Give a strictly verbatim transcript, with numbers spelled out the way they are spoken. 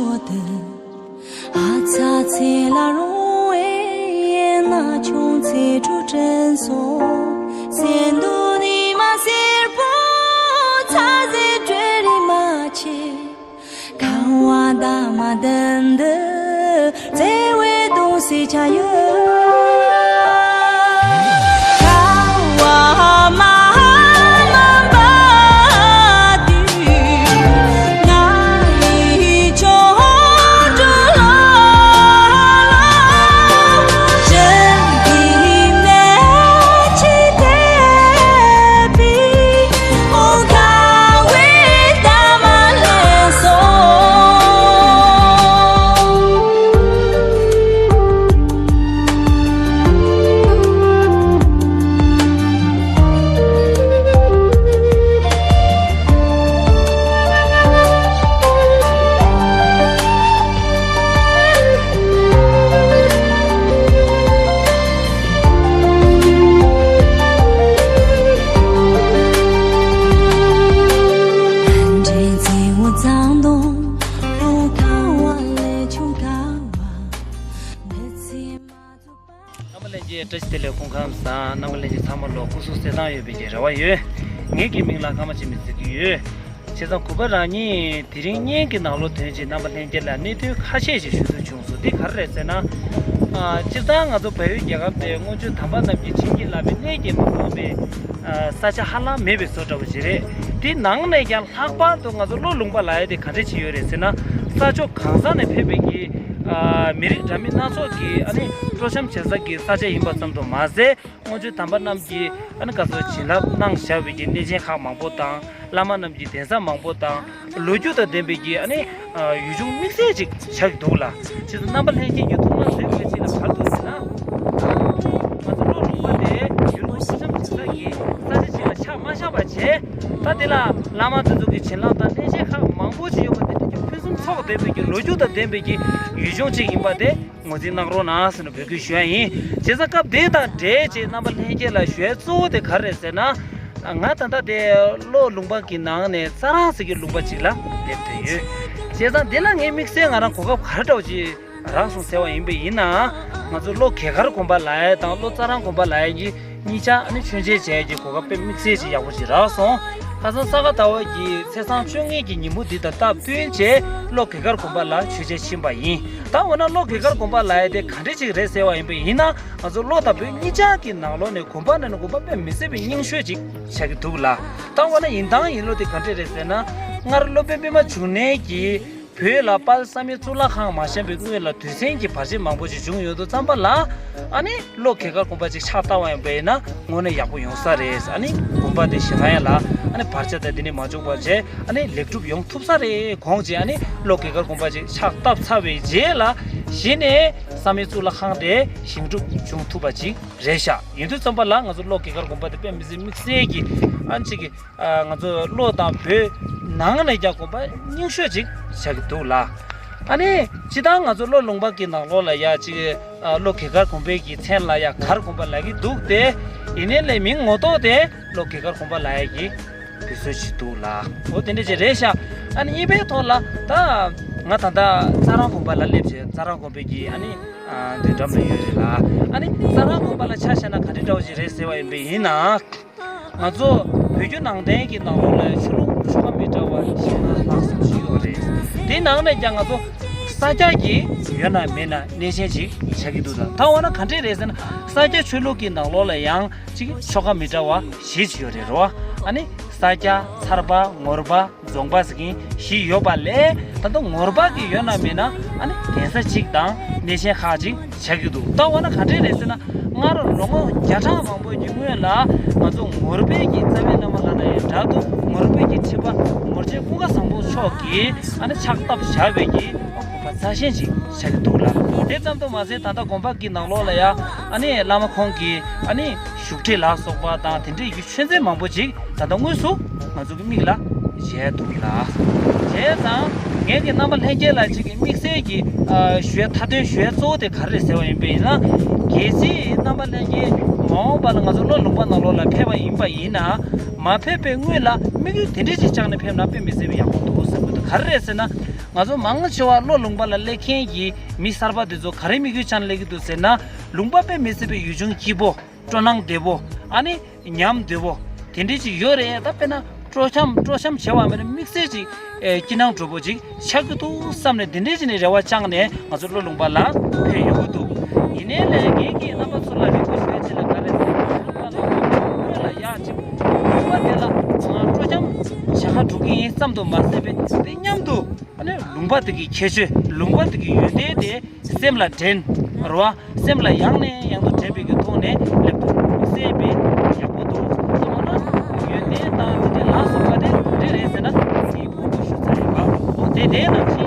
ཨ་ཚ་ཚེ་ལ་རུང་བའི་ན་ཆུང་ཚེ་འཕྲོ་དྲན་སོང་། སེམས་སྡུག་ནི་མ་སེར་པོ་ཚ་ཟེར་བྲོས་རིག་མ་ཆེ། ཁང་བ་འདབ་མ་ལྡན་འདི་བརྩེ་བའི་གདུང་སེམས་ཆ་ཡོད། ཁང་བ་མ་ལམ་པ་དུས་ང་ཡི་ཆོ་འཕྲུལ་ལ་ལ་ཞིག་གི་གནས་ཆེ་དེ། རྣམ་པ་ལྷན་རྒྱས་བཀྲ་ཤིས་བདེ་ལེགས། སྐུ་ཁམས་བཟང་། རྣམ་པ་ལྷན་རྒྱས་ཚང་མ་ལོ་སྐུ་གཟུགས་གསལ་ཐང་ཡོད་པའི་གི་རེ་བ་ཡོད། ངེད་ཀྱི་མིང་ལ་ཀརྨ་འཆི་མེད་ཟེར་གྱི་ཡོད། བྱས་ཙང་གུས་པ་རང་ཉིད་དེ་རིང་བརྙན་གྱི་ནང་ལོགས་ཐོན་རྗེས་རྣམ་པ་ལྷན་རྒྱས་ལ་གནད་དོན་ཁ་ཤས་ཤིག་ཞུ་འདོད་བྱུང་སོང་། འདི་ག་རེ་རེད་ཟེར་ན། ཨ། སྤྱིར་བཏང་ང་ཚོ་བལ་ཡུལ་རྒྱལ་ཁབ་དེ་སྔོན་བྱོན་དམ་པ་རྣམས་ཀྱིས་བྱིན་གྱིས་བརླབས་པའི་གནས་ཀྱིས་མ་ཁོངས་པའི་ཨ། ས་ཆ་ཧ་ལམ་མེད་པའི་བཟོ་འདྲ་བོ་ཞིག་རེད། དེ་ནང་ནས་ཀྱང་ལྷག་པར་དུ་ང་ཚོ་ལྷོ་ལུང་པ་ལབ་ཡ་དེ་ག་འདྲས་ཅིག་ཡོད་རེད་ཟེར་ན། ས་ཕྱོགས་གང་ས་ནས་ཕེབས་པའི་གི་ཨ། མི་རིགས་འདྲ་མིན་སྣ་ཚོགས་ཀྱི་ཨ་ནི་སྤྲོ་འཆམ་བྱེད་ས་གི་ས་ཆ་ཡིན་པ་ཙམ་དུ་མ་ཟད། སྔོན་བྱོན་དམ་པ་རྣམས་ཀྱིས་ཨ་ནི་ག་ཚོད་བྱིན་རླབས་གནང་བཞག་པའི་གི་གནས་ཆེན་ཁག་མང་པོ་དང་། བླ་མ་རྣམས་ཀྱི་གདན་ས་མང་པོ་དང་། ལོ་རྒྱུས་དང་ལྡན་པའི་གི་ཨ་ནི་ཨ། ཡུལ་ལྗོངས་དམིགས་བསལ་ཅིག་ཆགས་ཀྱི་འདུག་ལ། བྱས་ཙང་རྣམ་པ་ལྷན་རྒྱས་ཀྱིས་ཐུགས་སྣང་མཛད་དགོས་ཅིག་ལ་ག་རེ་འདུག་ཟེར་ན། ང་ཚོ་ལྷོ་ལུང་པ་དེ་ཡུལ་ལུང་སྤྲོ་འཆམ་བྱེད་ས་ཀྱི་ས་ཆ་ཅིག་ལ་ཆགས་མ་བཞག་པ་བྱས། ད་དེ་ལ་བླ་མ་དེ་ཚོ་གི་བྱིན་རླབས་དང་གནས་ཆེན་ཁག་མང་པོ་ཅིག་ཡོད་པ་དེ་འདྲ་གི་ཕུན་སུམ་ཚོགས་ལྡན་པའི་གི་ལོ་རྒྱུས་དང་ལྡན་པའི་གི་ཡུལ་ལྗོངས་ཅིག་ཡིན་པ་དེ་ངོས་འཛིན་གནང་རོགས་གནང་ཟེར་ནས་འབོད་སྐུལ་ཞུ་ཡ་ཡིན། བྱས་ཙང་སྐབས་དེ་དང་འབྲེལ་བྱས་རྣམ་པ་ལྷན་རྒྱས་ལ་ཞུ་ཡ་གཙོ་བོ་དེ་ག་རེ་རེད་ཟེར་ན། ང་ད་ལྟ་དེ་ལྷོ་ལུང་པ་གི་ནང་ནས་རྩ་རང་ཟེར་གྱི་ལུང་པ་ཅིག་ལ་སླེབས་བསྡད་ཡོད། བྱས་ཙང་འདི་ལ་ངས་དམིགས་བསལ་ང་རང་གོ་སྐབས་ག་རེ་འདྲ་བོ་ཅིག་རག་སོང་ཟེར་བ་ཡིན་པ་ཡིན་ན། ང་ཚོ་ལྷོ་གེ་དཀར་དགོན་པ་ལབ་ཡ་དང་ལྷོ་རྩ་རང་དགོན་པ་ལབ་ཡ་གི་གཉིས་ཆ་ཨ་ནི་མཆོད་མཇལ་བྱས་ཀྱི་གོ་སྐབས་དཔེ་དམིགས་བསལ་ཅིག་ཡག་པོ་ཅིག་རག་སོང་། ཁ་སང་ས་ག་ཟླ་བ་གི་ཚེས་བཟང་བཅོ་ལྔའི་གི་ཉིན་མོ་འདི་དང་སྟབས་བསྟུན་བྱས་ལྷོ་གེ་དཀར་དགོན་པ་ལ་མཆོད་མཇལ་ཕྱིན་པ་ཡིན། ད་འོ་ན་ལྷོ་གེ་དཀར་དགོན་པ་ལབ་ཡ་དེ་ག་འདྲ་ཅིག་རེད་ཟེར་བ་ཡིན་པ་ཡིན་ན། ང་ཚོ་ལྷོ་དང་བོད་གཉིས་ཆ་གི་ནང་ལོགས་ནས་དགོན་པ་ནང་ནས་དགོན་པ་དཔེ་མི་སྲིད་པའི་རྙིང་ཤོས་ཅིག་ཆགས་ཀྱི་འདུག་ལ། ད་འོ་ན་ཡིན་དང་ཡིན་ལོ་དེ་ག་འདྲ་རེད་ཟེར་ན། སྔར་སློབ་དཔོན་པད་མ་འབྱུང་གནས་ཀྱིས་བོད་ལ་དཔལ་བསམ་ཡས་གཙུག་ལག་ཁང་མ་བཞེངས་པའི་སྔོན་ལ་དུས་མཚན་གྱི་བར་ཆད་མང་པོ་ཞིག་བྱུང་ཡོད་དུས་ཙམ་པ་ལ། ཨ་ནི་ལྷོ་གེ་དཀར་དགོན་པ་ཅིག་ཕྱག་བཏབ་པ་ཡིན་པས་ན་དངོས་གནས་ཡག་པོ་ཡོང་ས་རེད། ཨ་ནི་དགོན་པ་དེ་བཞེངས་ཡ་ལ་ཨ་ནི་བར་ཆད་དང་དེ་ནི་མ་བྱུང་བ་བྱས། ཨ་ནི་ལེགས་གྲུབ་ཡོང་ཐུབ་ས་རེད་དགོངས་བྱས། ཨ་ནི་ལྷོ་གེ་དཀར་དགོན་པ་ཅིག་ཕྱག་བཏབ་ཚར་བའི་རྗེས་ལ་གཞི་ནས་བསམ་ཡས་གཙུག་ལག་ཁང་དེ་བཞེངས་གྲུབ་བྱུང་ཐུབ་པ་ཅིག་རེད་ཤག་ཡིན་དུས་ཙམ་པ་ལ་ང་ཚོ་ལྷོ་གེ་དཀར་དགོན་པ་དེ་དཔེ་མི་སྲིད་དམིགས་བསལ་གྱི་ཨ་ནི་ཅིག་གི་ཨ། ང་ཚོ་ལྷོ་དང་བོད་ནང་ནས་ཀྱང་དགོན་པ་རྙིང་ཤོས་ཅིག་ཆགས་ཀྱི་འདུག་ལ། ཨ་ནི་སྤྱིར་བཏང་ང་ཚོ་ལྷོ་ལུང་པ་གི་ནང་ལོགས་ལ་ཡ་ཅིག་ཨ། ལྷོ་གེ་དཀར་དགོན་པའི་གི་མཚན་ལ་ཡ་གར་དགོན་པ་ལབ་ཀྱི་འདུག་སྟེ། ཡིན་ནའི་ལས་མིང་ངོ་ཐོག་དེ་ལྷོ་གེ་དཀར་དགོན་པ་ལབ་ཡ་གི་དུས་ཚོད་ཅིག་འདུག་ལ། འོ་དེ་འདྲ་ཅིག་རེད་ཤག་ཨ་ནི་གཉིས་པའི་ཐོག་ལ་ད་ང་ད་ལྟ་རྩ་རང་དགོན་པ་ལ་སླེབས་བྱས། རྩ་རང་དགོན་པའི་གི་ཨ་ནི་ཨ། མདུན་འགྲམ་ལ་ཡོད་རེད་ལ། ཨ་ནི་རྩ་རང་དགོན་པ་ལ་ཆ་བཞག་ན་ག་འདྲ་འདྲ་བོ་ཞིག་རེད་ཟེར་བ་ཡིན་པ་ཡིན་ན། ང་ཚོ་བོད་བརྒྱུད་ནང་བསྟན་གྱི་ནང་ལོགས་ལ་ཆོས་ལུགས་ཆོ་ག་མི་འདྲ་བ་བཞི་ལྔ་ལྷག་ཙམ་ཞིག་ཡོད་རེད། དེའི་ནང་ནས་ཀྱང་ང་ཚོ་ས་སྐྱ་གི་ཡོད་ན་མེད་ན་གནས་ཆེན་ཅིག་ཆགས་ཀྱི་འདུག་ད་ད་འོ་ན་ག་འདྲས་རེད་ཟེར་ན། ས་སྐྱ་ཆོས་ལུགས་ཀྱི་ནང་ལོགས་ལ་ཡང་ཅིག་ཆོ་ག་མི་འདྲ་བ་བཞི་ཅིག་ཡོད་རེད་རོ། ཨ་ནི་ས་སྐྱ། ཚར་པ། ངོར་པ། རྫོང་པ་ཟེར་མཁན་བཞི་ཡོད་པ་ལས། ད་ལྟ་ངོར་པ་གི་ཡོད་ན་མེད་ན་ཨ་ནི་གདན་ས་གཅིག་དང་གནས་ཆེན་ཁག་ཅིག་ཆགས་ཀྱི་འདུག་ད་འོ་ན་ག་འདྲས་རེད་ཟེར་ན། སྔར་ལོ་ངོ་བརྒྱ་ཕྲག་མང་པོ་གི་སྔོན་ལ་ང་ཚོ་ངོར་པའི་གི་རྩ་བའི་བླ་མ་ལབ་ན་ཡང་འདྲ་འདུག་ངོར་པའི་གི་ཁྲི་པ་ངོར་ཆེན་ཀུན་དགའ་བཟང་པོ་མཆོག་གིས་ཨ་ནི་ཕྱག་བཏབ་བཞག་པའི་གི་དགོན་པ་རྩ་ཆེན་ཅིག་ཆགས་ཀྱི་འདུག་ལ། དེ་ཙམ་དུ་མ་ཟད་ད་ལྟ་དགོན་པ་གི་ནང་ལོགས་ལ་ཡང་ཨ་ནི་བླ་མ་ཁོང་གི་ཨ་ནི་བཞུགས་ཁྲི་ལ་སོགས་པ་དང་དེ་འདྲའི་ཆོས་མཛད་མང་པོ་ཅིག་ད་ལྟ་དངོས་སུ་ང་ཚོ་གི་མིག་ལ་མཇལ་འདུག་ལ། བྱས་ཙང་ངས་ཀྱི་རྣམ་པ་ལྷན་རྒྱས་ལ་ཅིག་གི་དམིགས་བསལ་གྱི་ཨ་ཞུ་ཡ་མཐའ་དོན་ཞུ་ཡ་གཙོ་བོ་དེ་ག་རེ་རེད་ཟེར་བ་ཡིན་པ་ཡིན་ན། གལ་སྲིད་རྣམ་པ་ལྷན་རྒྱས་མ་འོངས་པ་ལ་ང་ཚོ་ལྷོ་ལུང་པ་ནང་ལོགས་ལ་ཕེབས་པ་ཡིན་པ་ཡིན་ན། མ་ཕེབས་པའི་སྔོན་ལ་དམིགས་ཡུལ་དེ་འདྲས་ཅིག་བཅངས་ནས་ཕེབས་ན་དཔེ་མི་སྲིད་པའི་ཡག་པོ་འདུག་ཟེར་གི་འདུག་ག་རེ་རེད་ཟེར་ན། ང་ཚོ་མང་ཆེ་བ་ལྷོ་ལུང་པ་ལ་སླེབས་མཁན་གྱི་མི་གསར་པ་དེ་ཚོ་ག་རེ་དམིགས་ཡུལ་བྱས་ནས་སླེབས་ཀྱི་འདུག་ཟེར་ན། ལུང་པ་དཔེ་མི་སྲིད་པའི་ཡུལ་ལྗོངས་སྐྱིད་པོ། སྤྲོ་སྣང་བདེ་པོ། ཨ་ནི་ཉམས་བདེ་པོ། དེ་འདྲས་ཅིག་ཡོད་རེད། ད་དཔེར་ན་སྤྲོ་འཆམ་སྤྲོ་འཆམ་བྱེད་པ་མིན་ན་དམིགས་བསལ་ཅིག་ཨེ་སྐྱིད་སྣང་འདྲ་པོ་ཅིག་ཆགས་ཀྱི་འདུག་བསམ་ནས་དེ་འདྲས་ཅིག་ནས་རེ་བ་བཅངས་ནས་ང་ཚོ་ལྷོ་ལུང་པ་ལ་ཕེབས་ཡོང་གི་འདུག། ཡིན་ནའི་ལས་ངེད་ཀྱིས་རྣམ་པ་ཚོ་ལ་རེ་སྐུལ་ཞུ་ཡ་ཅིག་ལ་ག་རེ་ཟེར་ན། ལྷོ་ལུང་པ་ལ་ཡག་ཅིག་ལུང་པ་དེ་ལ་སྤྲོ་འཆམ་བྱེད་ག་འགྲོ་གི་ཡིན་བསམ་དུ་མ་ཟད་པའི་དེ་མཉམ་དུ་ཨ་ནི་ལུང་པ་དེ་གི་ཁྱད་ཆོས། ལུང་པ་དེ་གི་ཡོན་ཏན་དེ་སེམས་ལ་དྲན། རེད་བ། སེམས་ལ་ཡང་ནས་ཡང་དུ་དྲན་པའི་གི་ཐོག་ནས་སླེབས་ཐུབ་སྲིད་པའི་ཡག་པོ་འདུག། ད་མ་ན་ཡོན་ཏན་དང་དེ་འདྲའི་ལ་སོགས་པ་དེ་ག་འདྲ་རེད་ཟེར་ན། དེའི་གོང་དུ་ཞུ་ཚར་ཡོད་པ། འོ་དེ་དེའི་ནང་བཞིན།